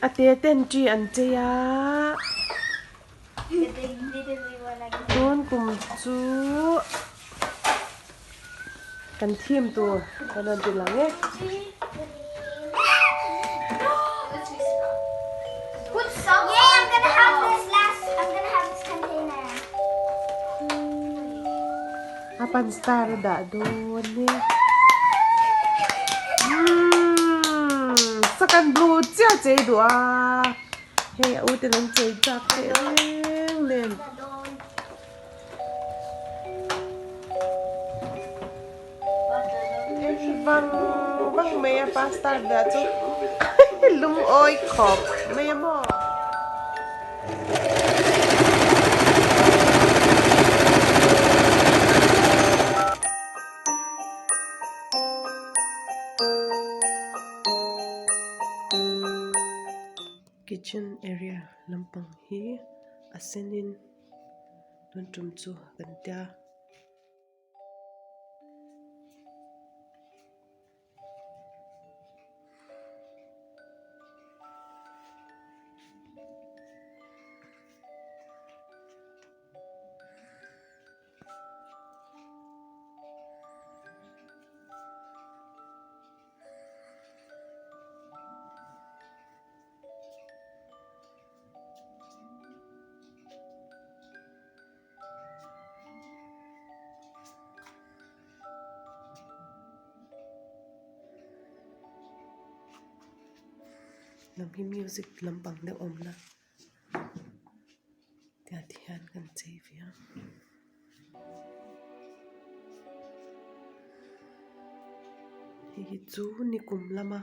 A te ten tree an chei a tun kum chu kan theme tur kan rawn ti lang e. A pan star a dah dawn e. Umm second blue chiah chei duh a hei a u ten an chei chak teh reng nen. Vang vang mai a pa star dah chu lungawi khawp mai a maw. Kitchen area lampang hi a senin tun tum chu kan tia. Lam hi music lampang deuh a awm na tiah ti hian kan chei ve a. Hei hi chu nikum lama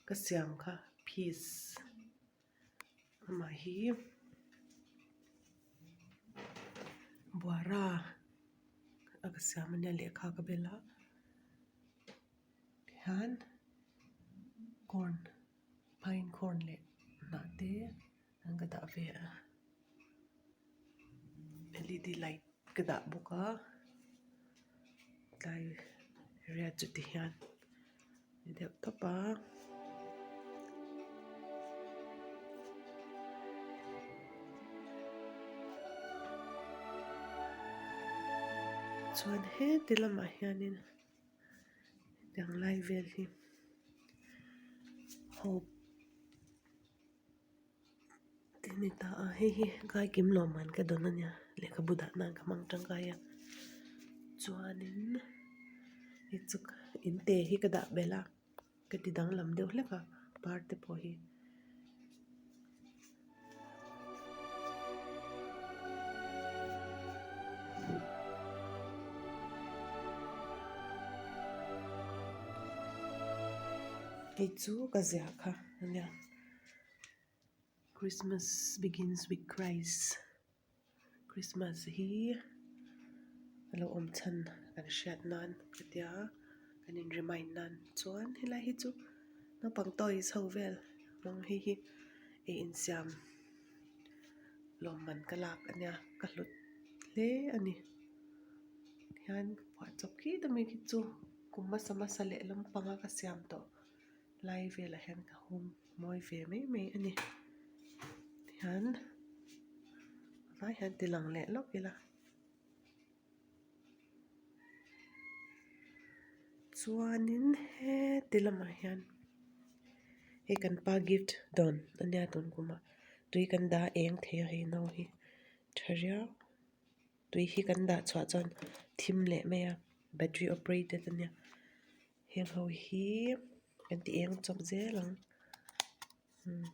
ka siam kha piece amah hi buara a ka siam ania lehkha ka bel a tihian corn pine corn leh hnah te an ka dah ve a L E D light ka dah bawk a tlai riat chu ti hian ni deuh tawp a. Chuan heti lamah hianin tiang lai vel hi hope te ni ta a hei hi gai kim lawmman ka dawn ania lehkhabu dah nan ka hmang tangkai a chuanin hei chu in te hi ka dah belh a ka ti danglam deuh hlek a par te pawh hi. Hei chu ka ziah kha ania. Christmas begins with Christ Christmas hi a lo awm chhan kan hriat nan ka tia kan in remind nan chuan helai hi chu naupang toys ho vel hmang hei hi ei insiam lawmman ka lak ania ka hlut hle a ni hian phuahchawp khi ta mai khi chu kum hmasa hmasa leh lampanga ka siam tawh. Lai velah hian ka hum mawi ve mai mai a ni tihian vai hian ti lang leh lawk ila chuanin heti lamah hian hei kan pa gift dawn ania tun kumah tui kan dah eng thei a hei no hi tha riau. Tui hi kan dah chhuah chuan thim leh mai a battery operated ania heng ho hi kan ti eng chawp zel ang umm.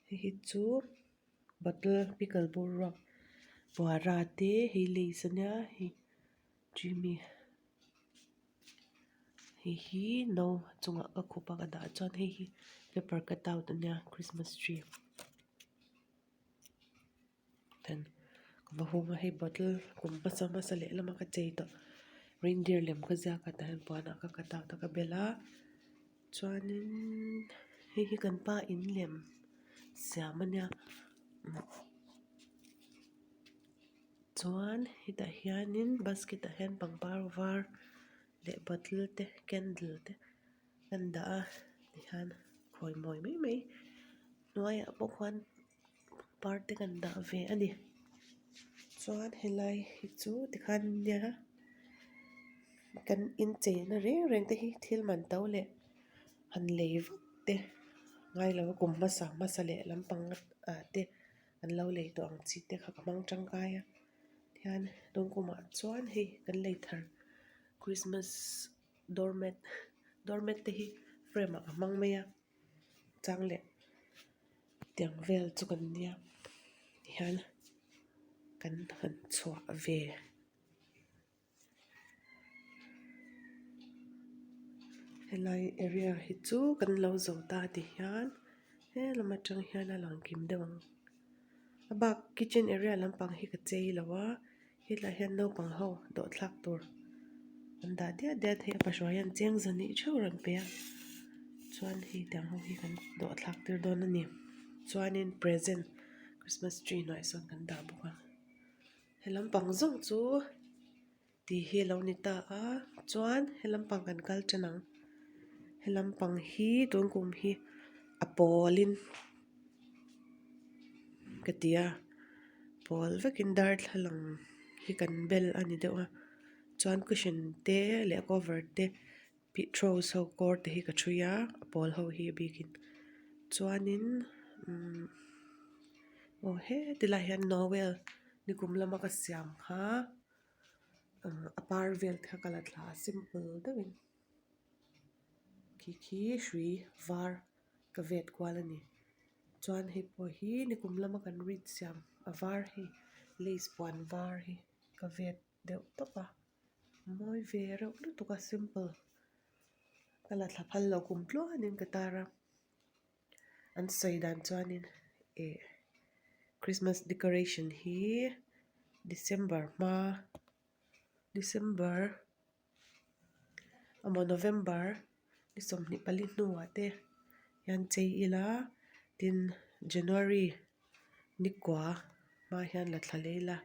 Hei hi chu bottle pickle bur ruak buara te hei lace ania hei jimmy. Hei hi no chungah ka khup a ka dah chuan hei hi paper cut out ania christmas tree then ka va hung a hei bottle kum hmasa hmasa leh lama ka chei tawh reindeer lem ka ziak a tah hian puanah ka cut out a ka bel a chuanin hei hi kan pa in lem siam ania. Chuan hetah hianin basket ah hian pangpar var leh bottle te candle te an dah a tihian khawi mawi mai mai hnuaiah pawh khuan pangpar te kan dah ve a ni. Chuan helai hi chu tikhan nia kan incheina reng reng te hi thil man to leh han lei vak te ngai lo a kum hmasa hmasa leh lampang ah te an lo lei tawh ang chi te kha ka hmang tangkai a tihian tun kumah chuan hei kan lei thar christmas doormat doormat te hi frame ah ka hmang mai a chang leh tiang vel chu kan nia tihian kan han chhuah ve. Helai area hi chu kan lo zo ta ti hian he lam atang hian a lang kim deuh ang a bak kitchen area lampang hi ka chei lo a hetlai hian naupang ho dawh thlak tur an dah diat diat hei a pahruai hian cheng zahnih theuh a rawn pe a chuan hei tiang ho hi kan dawh thlak tir dawn a ni chuanin present christmas tree hnuaiah sawn kan dah bawk a. He lampang zawng chu tih hi a lo ni ta a chuan he lampang kan kal tan ang he lampang hi tun kum hi a pawlin ka ti a pawl vekin darthlalang hi kan bel a ni deuh a chuan cushion te leh cover te throws ho kawr te hi ka ṭhui a a pawl ho hi a bikin chuanin umm aw heti lai hian noel nikum lama ka siam kha ah a par vel te kha ka la thla a simple deuhin khi khi hrui var ka vet kual a ni chuan hei pawh hi nikum lama kan rit siam a var hei lace puan var hi ka vet deuh tawp a. Mawi ve reuh lutuk a simple ka la thla phal lo kum tluanin ka tar a an sawi dan chuanin ih christmas decoration hi december hma december emaw november ni 24 hnuah te hian chei ila tin january ni kua hma hian la thla leh ila.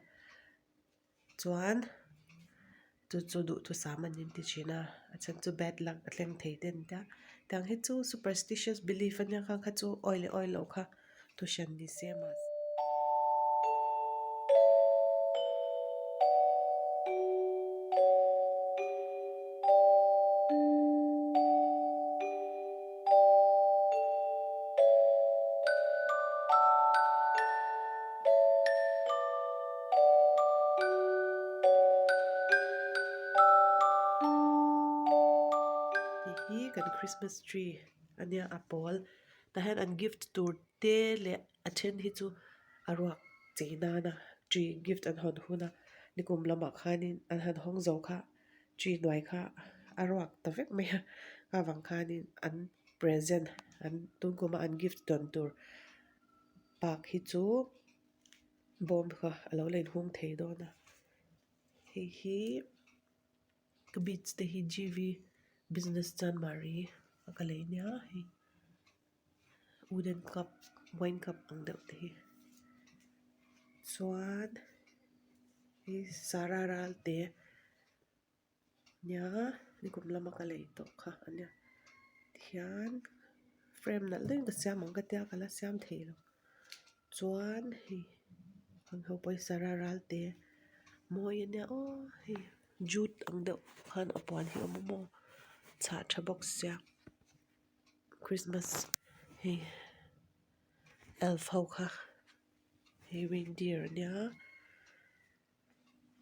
Chuan chu chu duhthusam an inti thin a a chhan chu bad luck a thleng thei te an tia tiang hi chu superstitious belief ania kha kha chu oil leh oil loh kha thu hran ni se mahse. Hei hi kan christmas tree a nia a pawl tah hian an gift tur te leh a then hi chu a ruak chei nana tree gift an hawn hun a nikum lamah khanin an han hawng zo kha tree hnuai kha a ruak ta vek mai a avang khanin an present an tun kuma an gift dawn tur bak hi chu bawm kha a lo la inhung thei dawn a hei hi ka beads te hi g v business chanmari a ka lei nia hei wooden cup wine cup ang deuh te hi chuan hei sara ral te. Nia nikum lama ka lei tawh kha a nia tihian frame nalh deuhin ka siam ang ka tia ka la siam thei lo chuan hei ang ho pawisa ral ral te mawi a nia aw hei jute ang deuh khan a puan hi a awm a maw chhah tha bawk sia christmas hei elf ho kha hei reindeer a nia.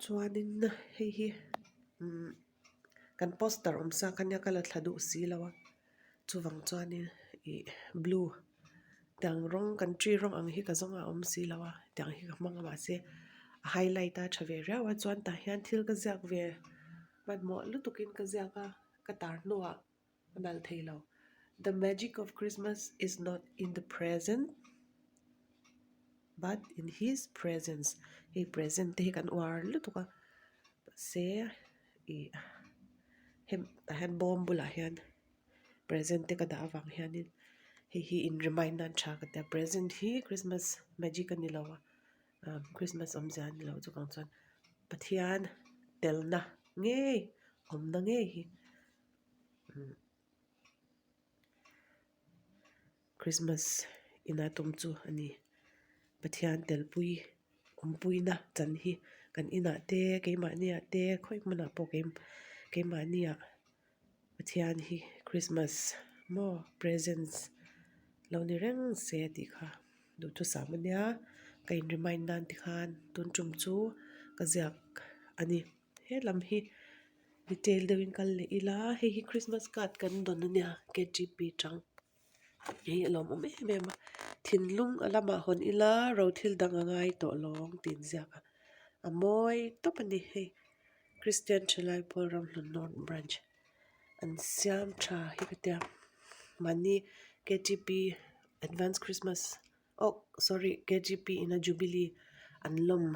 Chuanin hei hi umm kan poster awm sa kha nia ka la thla duh si lo a chuvang chuanin ih blue tiang rawng kan tree rawng ang hi ka zawng a awm si lo a tiang hi ka hmang a mahse a highlight a tha ve riau a chuan tah hian thil ka ziak ve hmanhmawh lutukin ka ziak a ka tar hnuah a nalh thei lo the magic of christmas is not in the present but in his presence hei present te hi kan uar lutuk a mahse ih hem tah hian bawm bulah hian present te ka dah avang hianin hei hi in remind nan tha ka tia present hi christmas magic a ni lo a ah christmas awmzia a ni lo chuvang chuan. Pathian telna ngei awmna ngei hi Christmas ina tum chu a ni. Pathian telpui awmpuina chan hi kan inah te keimahniah te khawi hmunah pawh keimahniah Pathian hi Christmas maw presence lo ni reng se tih kha duhthusam a nia ka in remind nan tikhan tun tum chu ka ziak a ni. He lam hi detail deuhin kal leh ila hei hi Christmas card kan dawn a nia K T P tang hei a lawmawm em em a thinlung a lamah hawn ila ro thil dang a ngai tawh lawng tih inziak a a mawi tawp a ni hei Christian thalai pawl Ramhlun North Branch an siam tha hi ka tia mahni K T P advance Christmas aw sorry K G P ina jubilee an lawm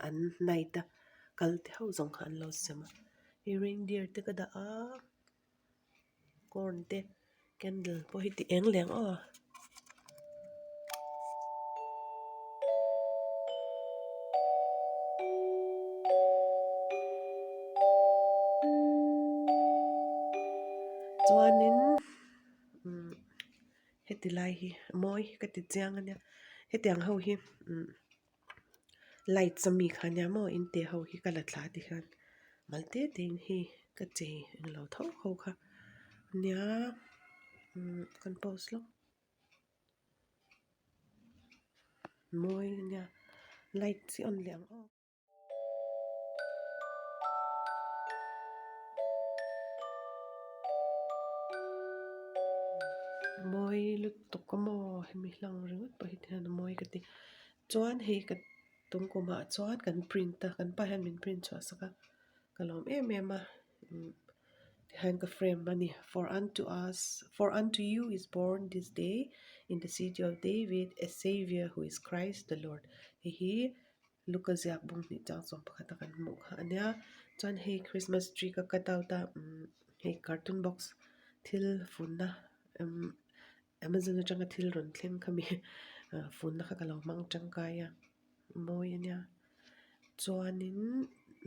an night a kal te ho zawng kha an lo sem a hei reindeer te ka dah a corn te candle pawh hi ti eng leh ang aw. Chuanin umm heti lai hi mawi hi ka ti chiang a nia hetiang ho hi umm lights ami kha nia maw in teh ho hi ka la thla ti hian mal te te in hei ka chei englo tho ho kha nia umm kan pause lawk mawi ania light chi a awm leh ang aw. Mawi lutuk a maw hemi hlang ringawt pawh hi tihian a mawi ka ti chuan hei ka tum kumah chuan kan print a kan pa hian min print chhuah sak a ka lawm em em a tihian ka frame a ni for unto us for unto you is born this day in the city of David a saviour who is Christ the Lord hei hi Luka ziak bung hnih chang sawm pakhat a kan hmuh kha a nia chuan hei christmas tree ka cut out a umm hei cartoon box thil funna umm amazon atanga thil rawn thleng kha mi funna kha ka lo hmang tangkai a mawi a nia chuanin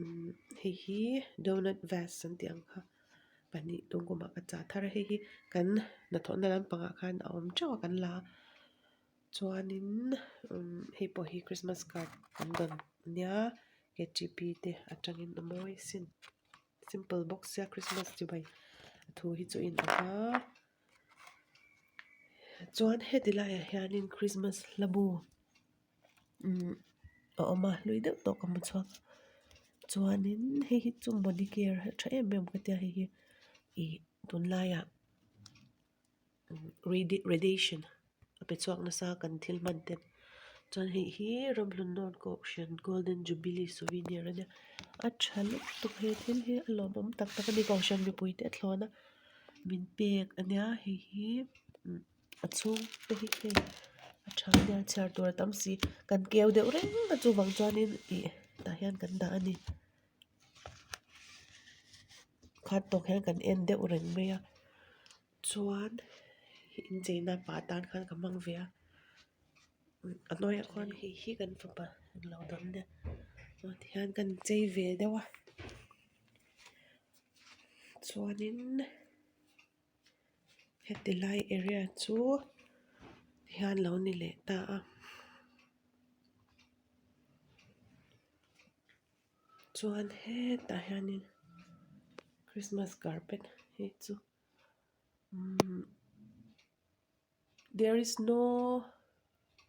umm hei hi donut vase an tih ang kha pahnih tungkumah ka chah thar a hei hi kan hnathawhna lampangah khan a awm teuh a kan la a. Chuanin umm hei pawh hi christmas card an dawn ania K T P te atangin a mawi sin simple bawk sia christmas chibai a thu hi chu a inang a chuan heti laiah hianin christmas hla bu umm a awm a hlui deuh tawh ka hmu chhuak chuanin hei hi chu modicare a tha em em ka tia hei hi ih tunlaiah. Radiation a pe chhuak nasa kan thil hman te chuan hei hi Ramhlun North Kohhran Golden Jubilee Souvenir a nia a tha lutuk he thil hi a lawmawm tak tak a ni Kohhran mipui te a thlawn a min pek a nia hei hi a chhung te hi hei a tha a nia chhiar tur a tam si kan keu deuh reng a chuvang chuanin ih tah hian kan dah a ni. Khat tawk hian kan en deuh reng mai a chuan incheina pa tan khan ka hmang ve a a hnuaiah khuan hei hi kan fapa englo dawn nia chuan tihian kan inchei ve deuh a chuanin heti lai area chu tihian lo ni leh ta a. Chuan hetah hianin christmas carpet hi chu umm there is no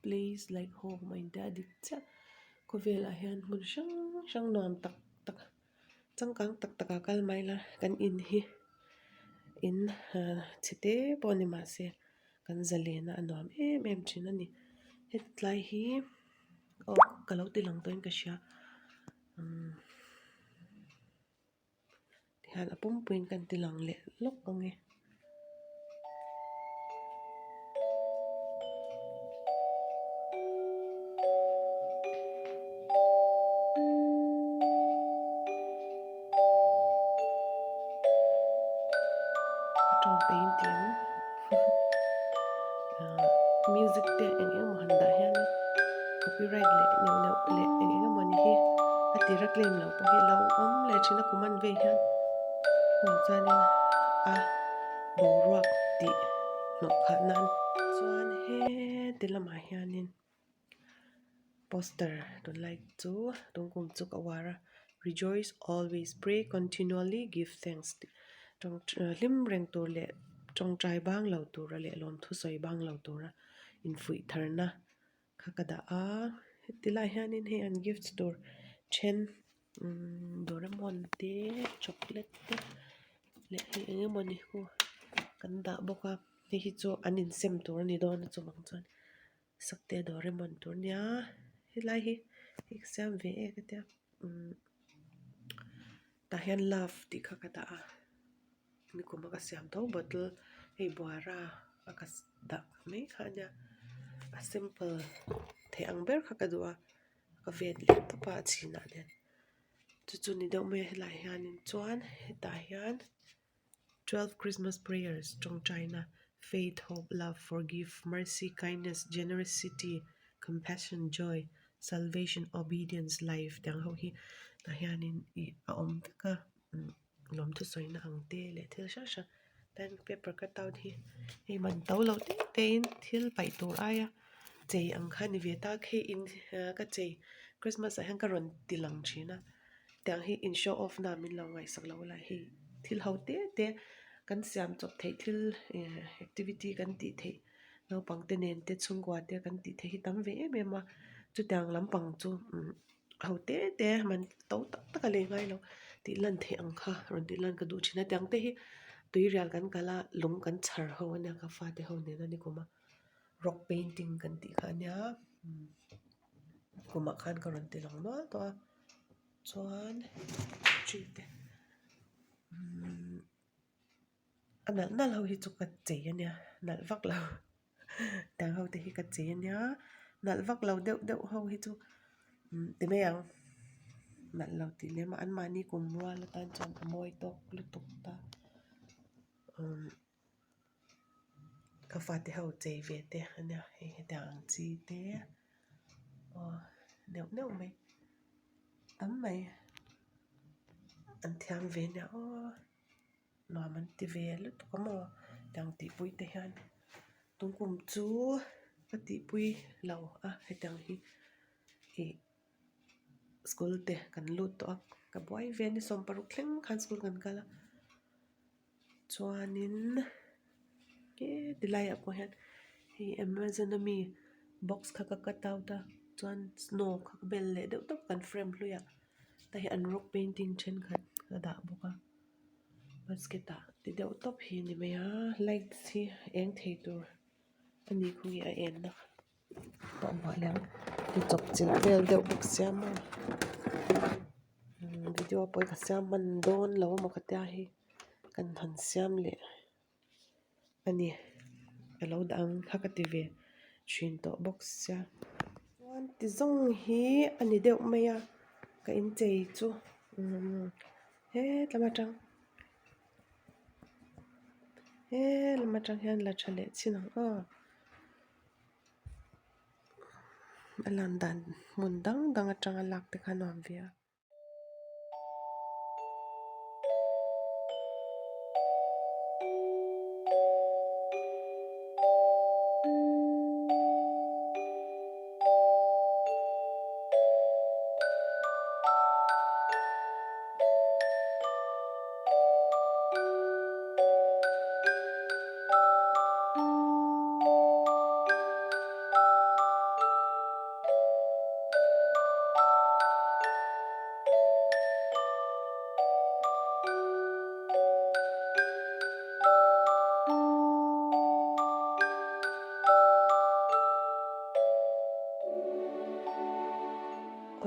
place like home a intia a dik chiah khawvelah hian hmun hrang hrang nuam tak tak changkang tak tak ah kal mai ila kan in hi in ah chhe te pawh ni mahse kan zalen a a nuam em em thin a ni hetlai hi. Aw ka lo ti lang tawhin ka hria umm tihian a pumpuiin kan ti lang leh lawk ang e. A tawng peihin tih ang music te eng eng emaw han dah hian copyright leh neuh neuh leh eng eng emaw ni hi. A tira claim loh pawh hi a lo awm leh thin a kum an vei hian hung chuanin a boruak tih hnawh khah nan chuan heti lamah hianin poster tunlai chu tungkum chu ka uar a rejoice always pray continually give thanks tih hlim reng tur leh tawngtai bang lo tura leh lawmthu sawi bang lo tura infuih tharna kha ka dah a heti lai hianin hei an gift tur then umm doraemon te chocolate te leh hei eng emawni khu kan dah bawk a hei hi chu an insem tur a ni dawn a chuvang chuan sakte doraemon tur a nia helai hi hei ka siam ve em ka tia umm tah hian love tih kha ka dah a. Nikum a ka siam tho bottle hei buara a ka dah mai kha a nia a simple theih ang ber kha ka duh a ka vet leh tawp a a chhinah nen chu chu ni deuh mai a helaiah hianin chuan hetah hian twelve christmas prayers tawngtaina faith hope love forgive mercy kindness generosity compassion joy salvation obedience life tih ang ho hi tah hianin ih a awm vek a. Lawmthu sawina ang te leh thil hrang hrang tan paper cut out hi hei man to lo te te in thil paih tur aia chei ang kha ni ve ta khi in ka chei christmas ah hian ka rawn ti lang thin a tiang hi in show off na min lo ngaihsak lo lai hei thil ho te te kan siam chawp theih thil eh activity kan tih theih naupang te nen te chhungkua te kan tih theih hi tam ve em em a chutiang lampang chu umm. Ho te te man to tak tak a lei ngai lo tih lan theih ang kha rawn tih lan ka duh thin a tiang te hi tuirial kan kal a lung kan chhar ho ania ka fate ho nen a ni kum a rock painting kan tih kha ania kumah khan ka rawn ti lang nual tawh a chuan tree te umm. A nalh nalh ho hi chu ka chei a nia nalh vak lo tiang ho te hi ka chei a nia nalh vak lo deuh deuh ho hi chu umm ti mai ang nalh lo tih lem ah anmahni kum rual atan chuan a mawi tawk lutuk ta umm ka fate ho chei ve te a nia hei hetiang ang chi te aw neuh neuh mai tam mai an thiam ve nia aw. Nuam an ti ve lutuk a maw tiang tihpui te hian tungkum chu ka tihpui lo a hetiang hi ih school te kan lut tawh a ka buai ve a ni 16 thleng khan school kan kal a chuanin he tilaiah pawh hian hei amazon ami box kha ka cut out a chuan snow kha ka bel leh deuh tawp kan frame hluiah. Hei hi an rock painting thenkhat a dah bawk a basket ah ti deuh tawp hi a ni mai a lights hi eng thei tur a ni khaw nge a en na pawh hmuh leh ang ti chawp chilh vel deuh bawk sia maw video pawh hi ka siam hman dawn lo emaw ka tia hei kan han siam leh. A ni ka lo dah ang kha ka ti ve thin tawh bawk sia chuan ti zawng hi a ni deuh mai a ka inchei chu umm hetlama atang helam atang hian la tha leh chin ang aw a lan dan hmun dang dang atanga lak te kha a nuam ve a.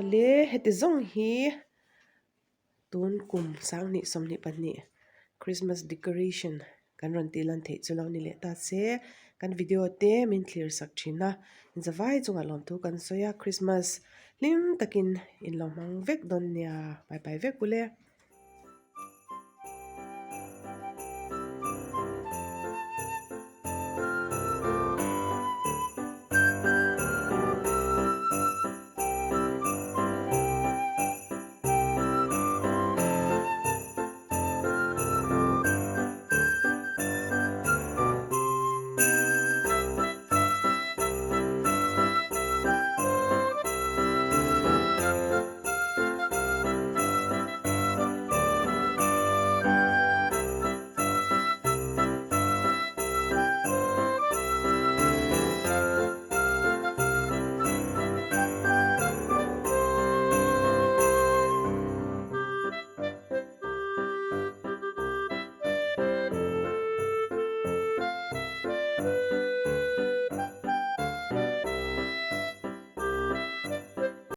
Awle heti zawng hi tun kum 2022 Christmas decoration kan rawn tih lan theih chu lo ni leh ta se kan video te min thlir sak thin a zavai chungah lawmthu kan sawi a Christmas hlim takin in lo hmang vek dawn nia bye bye vek ule.